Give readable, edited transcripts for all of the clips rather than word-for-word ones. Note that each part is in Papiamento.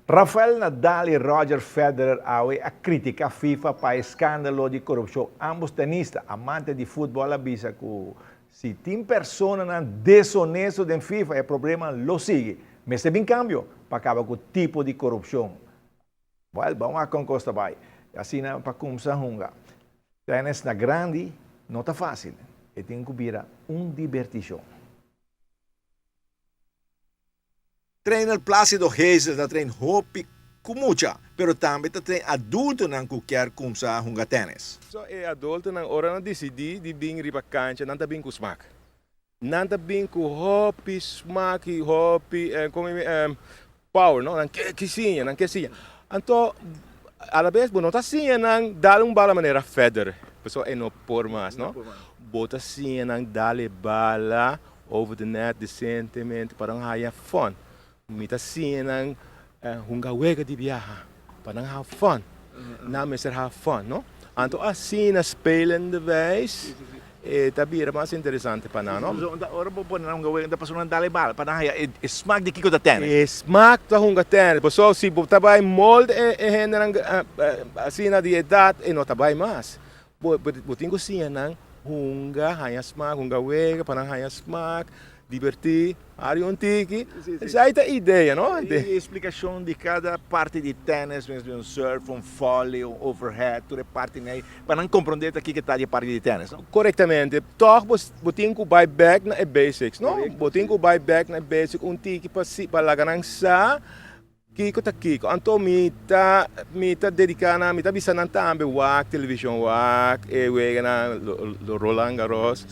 Rafael Nadal y Roger Federer awe a critica FIFA pa escandalo di corupcion. Ambos tenista, amante di futbol, a bisa cu si tin personanan deshonesto den FIFA, e problema lo sigui. Mester bin cambio pa caba cu tipo di corupcion. Well, ban wak con cos ta bay. Asina pa cumsa hunga tennis na grandi no ta facil. E tin cu bira un diberticion. Trainer Placido Hazel ta train hopi cu mucha, pero tambe ta train adultonan cu kier cumsa hunga tennis. So e adultonan ora nan dicidi di bin riba cancha nan ta bin cu smaak. Nan ta bin cu hopi smaak y hopi como power no, nan ke siña, nan ke siña. Anto alabes bo no ta siña nan dal un bala manera Federer, pasobra e no por mas no. Bo ta siña nan dal e bala Over the net decentemente pa nan haya fun. Mi ta siña nan hunga wega di biaha pa nan have fun. Nan mester have fun, no? Anto asina spelende wijs e ta bira mas interesante pa nan, no? Ora bo pone nan hunga wega ta pasobra nan dal e bal pa nan haya e smak di kiko ta tennis. E smak ta hunga tennis. Pasobra si bo ta bai mold e hendenan asina di edad e no ta bai mas. Bo tin ku siña nan hunga, haña smak, hunga wega pa nan haña smak, dibertí, hari un tiki. Esei ta idea, no? I splikashon di kada parti di tènis, mester un serve, un volley, un overhead, tur e partinan ei, pa nan komprondé ta kiko ta di e parti di tènis, no? Korektamente. Tòg bo tin ku bai bèk na e basics, no? Bo tin ku bai bèk na e basics un tiki pa laga nan sa Kiko ta kiko? Anto mi ta mi ta dedica nan, mi ta bisa nan tambe wak television, wak e weganan lo Roland Garros,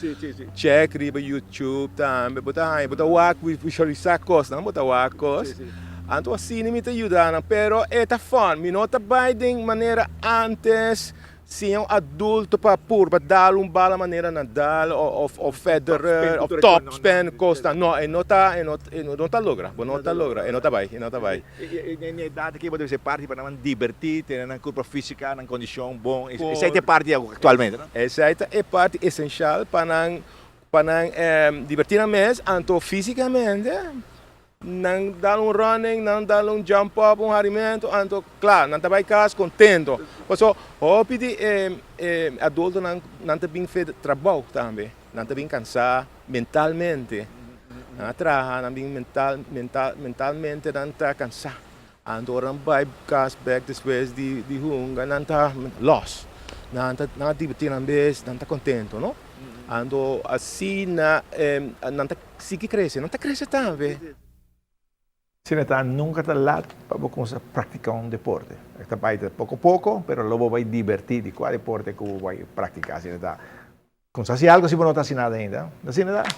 check riba YouTube tambe, bo ta haña, bo ta wak visualisa kosnan, bo ta wak kos. Anto asina mi ta yuda nan, pero e ta fun, mi no ta bai den manera antes. Siña un adulto pa purba dal un bala manera Nadal of Federer of topspin cosnan. No, e no ta, e no ta logra. Bo no ta logra, e no ta bai, e no ta bai. E na edad aki bo debe ser parti pa nan diberti, tene nan curpa fisica, nan condicion bon. Esey ta e parti actualmente, no? Esey ta e parti esencial pa nan, pa nan diberti nan mes, anto fisicamente. Nan dal un running, nan dal un jump up, un harimento, anto kla, nan ta bai kas kontento. Paso hopi di e e adultonan nan ta bin fe trabou tambe, nan ta bin kansá mentalmente. Nan a traha, nan bin mental mental mentalmente nan ta kansá. Anto ora nan bai kas bèk despues di di hunga nan ta lòs. Nan ta nan a dibertí nan bes, nan ta kontento, no? Anto asina nan ta sigui krese, nan ta krese tambe. Asina ta, nunka ta lat pa bo kuminsá praktiká un deporte. E ta bai poko poko, pero lo bo bai dibertí di kua deporte ku bo bai praktiká. Asina ta, kuminsá hasi algu si bo no ta hasi nada ainda. Asina ta.